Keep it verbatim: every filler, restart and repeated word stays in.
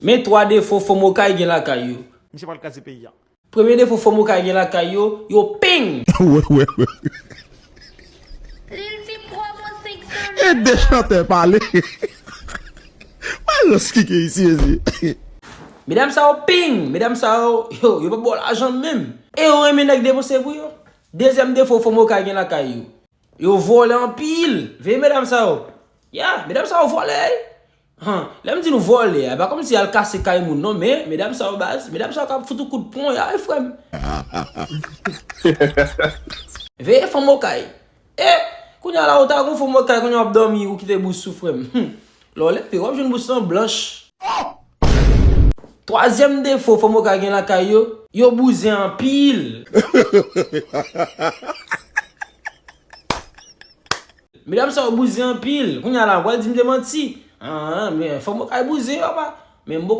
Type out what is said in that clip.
Men twa defo fanm okay gen lakay yo. Misye pral kraze peyi a. Premye defo fanm okay gen lakay yo, yo ping! Wè, wè, wè. Lil di promo senk san E de chantè pale. Wè, Roski ke isi, ezi. Medam sa yo ping! Medam sa yo, yo, yo pa ba w lajan menm. E yo renmen nèg depanse pou yo. Dezyèm defo fanm okay gen lakay yo. Yo vòlè anpil. Veye medam sa yo. Ya, medam sa yo vòlè, ey. Han, lè m di nou vòlè, a pa kòmsi y al kase kay moun non, men medam sa yo baz, medam sa yo ka fout ou kout pon, ya, e frè m. Veye fanm okay. E, kounye a la, ou ta gon fanm okay, kounye a w ap dòmi, ou kite bous sou frè m. Hum. Lè w leve, w ap jwenn bous lan blanch. Twazyèm defo fanm okay gen lakay yo, yo bouzen anpil. Medam sa yo bouzen anpil. Kounye a la, w pral di m te manti. Ah, men fanm okay bouzen, papa. Men m